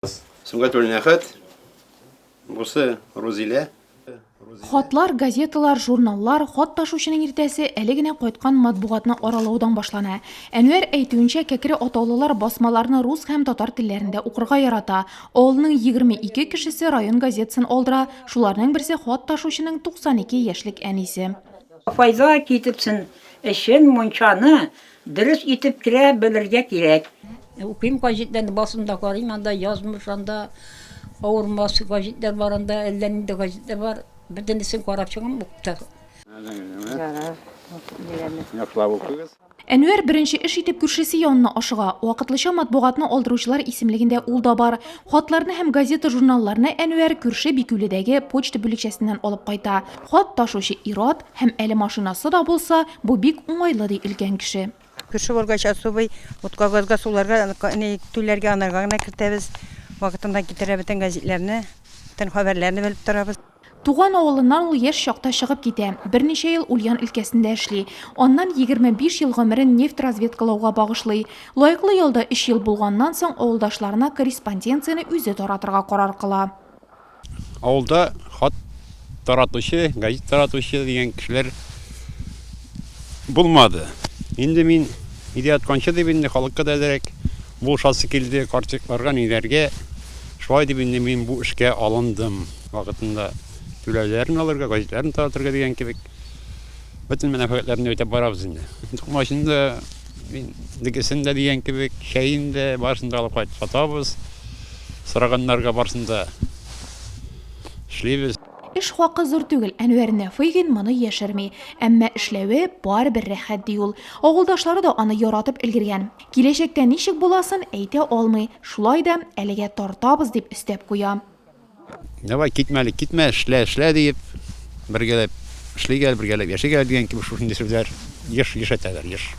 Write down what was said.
Сөнгатуллин Әхәт, бусы Рузилә. Хатлар, газеталар, журналлар, хат ташучының иртәсе әле генә кайткан матбугатны аралаудан башлана. Әнвәр әйтүенчә, кәкре атаулылар басмаларны рус һәм татар телләрендә укырга ярата. Авылның 22 кешесе район газетасын алдыра, шуларның берсе хат ташучының 92 яшьлек әнисе. Файда китерсен өчен мунчаны Дөрес итеп керә белергә кирәк. Укыйм гәҗитләрне, басын да карыйм, анда язмыш, анда авырмас гәҗитләр бар, анда әллә нинди гәҗитләр бар. Бөтенесен карап чыгам, укып та. Яхшылап укыгыз. Әнвәр беренче эш итеп күршесе янына ашыга. Вакытлыча матбугатны алдыручылар исемлегендә ул да бар. Хатларны һәм газета-журналларны Әнвәр күрше Бикүледәге почта бүлекчәсеннән алып кайта. Хат ташучы ир-ат һәм әле машинасы да булса, бу бик уңайлы, ди өлкән кеше. Күрше булгач, особый утка, газга, суларга, ни, түләргә, анарга гына кертәбез. Вакытында китерә бөтен гәзитләрне, бөтен хәбәрләрне белеп торабыз. Туган авылыннан ул яшь чакта чыгып китә, берничә ел Ульян өлкәсендә эшли. Аннан 25 ел гомерен нефть разведкалауга багышлый. Лаеклы ялда өч ел булганнан соң, авылдашларына корреспонденцияне үзе таратырга карар кыла. Авылда хат таратучы, газет таратучы дигән кешеләр булмады. Инде мин өйдә ятканчы дип инде халыкка да әзрәк булышасы килде, карчыкларга, ниләргә. Шулай дип инде мин бу эшкә алындым. Вакытында түләүләрен алырга, газетләрен таратырга дигән кебек. Бөтен мәнфәгатьләрне үтәп барабыз инде. Токмачын да, дегесен дә дигән кебек, чәен дә, барысын да алып кайтып сатабыз. Сораганнарга барысын да эшлибез. Эш хакы зур түгел, Әнвәр Нәфыйгин моны яшерми. Әмма эшләве барыбер рәхәт, ди ул. Авылдашлары да аны яратып өлгергән. Киләчәктә ничек буласын әйтә алмый, шулай да, әлегә тартабыз, дип өстәп куя. Давай, китмә әле, китмә, эшлә, эшлә диеп, бергәләп эшлик әле, бергәләп яшик әле дигән кебек шушындый сүзләр еш, еш әйтәләр, еш.